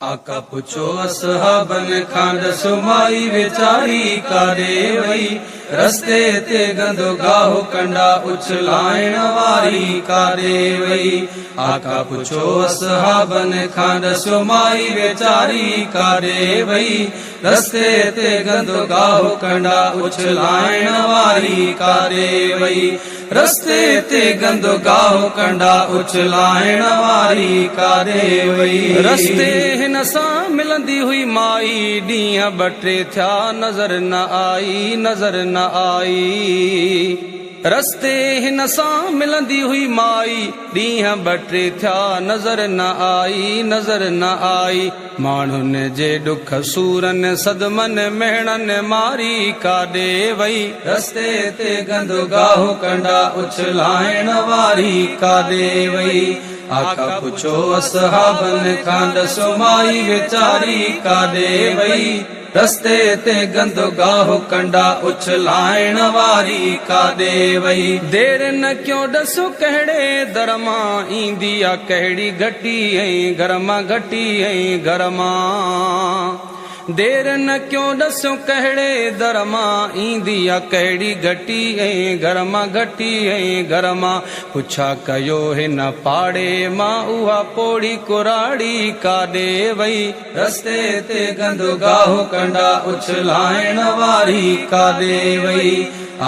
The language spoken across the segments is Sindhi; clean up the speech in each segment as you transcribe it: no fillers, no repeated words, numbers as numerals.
آقا پڇيو اصحابن کان ڏسو مائي ويچاري ڪاڏي وئي رستي تي گندو گاهه ڪنڊا اڇلائڻ واري ڪاڏي وئي آقا پڇيو اصحابن کان ڏسو مائي ويچاري ڪاڏي وئي رستي تي گندو گاهه ڪنڊا اڇلائڻ واري ڪاڏي وئي رستي تي گندو گاهه ڪنڊا اڇلائڻ واري ڪاڏي وئي. رستي هن سان ملندي هئي مائي ڏينهن ٻه ٽي ٿيا نظر نه آئي نظر نه آئي رستي هن سان ملندي هئي مائي ڏينهن ٻه ٽي ٿيا نظر نه آئي نظر نه آئي. ماڻهن جي ڏک سورن صدمن مهڻن ماري ڪاڏي وئي. رستي تي گندو گاهه ڪنڊا اڇلائڻ واري ڪاڏي وئي. آقا پڇيو اصحابن کان ڏسو مائي ويچاري ڪاڏي وئي. رستي تي گندو گاهه ڪنڊا اڇلائڻ واري ڪاڏي وئي. دير نه ڪيو ڏس ڪهڙي در مان ايندي آ ڪهڙي گهٽي ۽ گهر مان گهٽي ۽ گهر مان دير نه ڪيو ڏس ڪهڙي در مان ايندي آ ڪهڙي گهٽي ۽ گهر مان گهٽي ۽ گهر مان پڇا ڪيو هن پاڙي مان اها پوڙهي ڪراڙي ڪاڏي وئي. رستي تي گندو گاهه ڪنڊا اڇلائڻ واري ڪاڏي وئي؟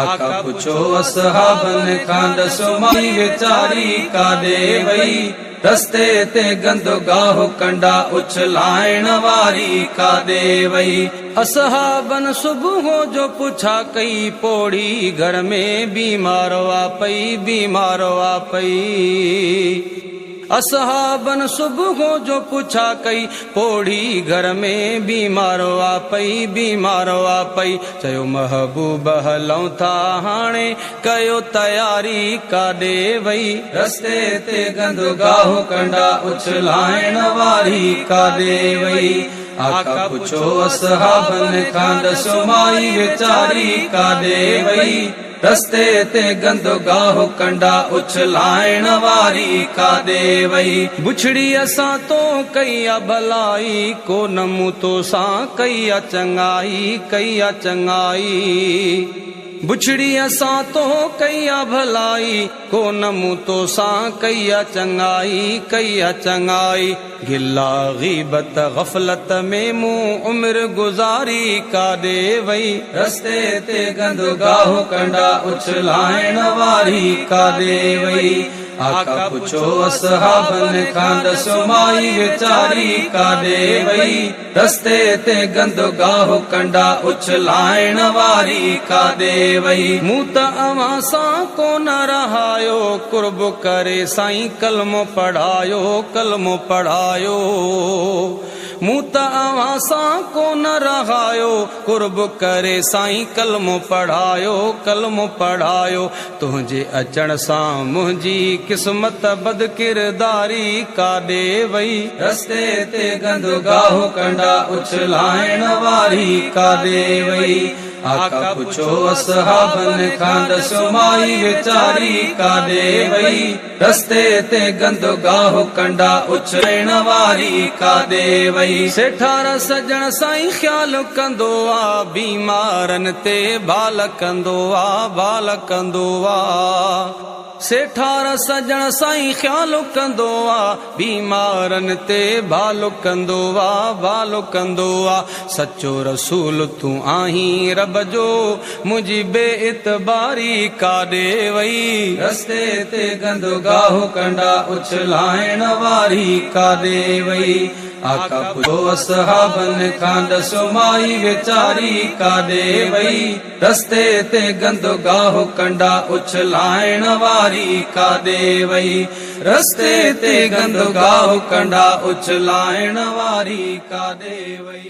آقا پڇيو اصحابن کان ڏسو مائي ويچاري ڪاڏي وئي؟ رستي تي گندو گاهه ڪنڊا اڇلائڻ واري ڪاڏي وئي؟ اصحابن صبح جو پڇا ڪئي پوڙهي گهر ۾ بيمار آ پئي بيمار آ پئي. اصحابن صبح جو پڇا ڪئي، پوڙهي گهر ۾ بيمار آ پئي، بيمار آ پئي. چيو محبوب هلون ٿا هاڻي، ڪيو تياري ڪاڏي وئي. رستي تي گندو گاهه ڪنڊا اڇلائڻ واري ڪاڏي وئي. آقا پڇيو اصحابن کان ڏسو مائي ويچاري ڪاڏي وئي. رستي تي گندو گاهه ڪنڊا اڇلائڻ واري ڪاڏي وئي. بڇڙي اسان تو ڪئي آ ڀلائي، ڪو نه مون تو سان ڪئي آ چڱائي، ڪئي آ چڱائي. بڇڙي اسان تو ڪئي آ ڀلائي، ڪو نه مون تو سان ڪئي آ چڱائي، ڪئي آ چڱائي. گلا غيبت غفلت ۾ مون عمر گذاري ڪاڏي وئي. رستي تي گندو گاهه ڪنڊا اڇلائڻ واري ڪاڏي وئي. آقا پڇيو اصحابن کان ڏسو مائي ويچاري ڪاڏي وئي. رستي تي گندو گاهه ڪنڊا اڇلائڻ واري ڪاڏي وئي. مون ته اوهان سان ڪونه رهايو، قرب ڪري سائين ڪلمو پڙهايو، ڪلمو پڙهايو. مون ته اوهان سان ڪونه رهايو، قرب ڪري سائين ڪلمو پڙهايو، ڪلمو پڙهايو. تنهنجي اچڻ سان منهنجي قسمت بدڪرداري ڪاڏي وئي. رستي تي گندو گاهه ڪنڊا اڇلائڻ واري ڪاڏي وئي. آقا پڇيو اصحابن کان ڏسو مائي ويچاري ڪاڏي وئي. رستي تي گندو گاهه ڪنڊا اڇلائڻ واري ڪاڏي وئي. سيٺارا سڄڻ سائين خيال ڪندو آ بيمارن تي ڀال ڪندو آ ڀال ڪندو آ سيٺارا سڄڻ سائين خيال ڪندو آ بيمارن تي ڀال ڪندو آ ڀال ڪندو آ سچو رسول تون آهين رب جو منهنجي بي اعتباري ڪاڏي وئي. رستي تي گندو گاهه ڪنڊا اڇلائڻ واري ڪاڏي وئي. آقا پڇيو اصحابن کان ڏسو مائي ويچاري ڪاڏي وئي. رستي تي گندو گاهه ڪنڊا اڇلائڻ واري ڪاڏي وئي. رستي تي گندو گاهه ڪنڊا اڇلائڻ واري ڪاڏي وئي.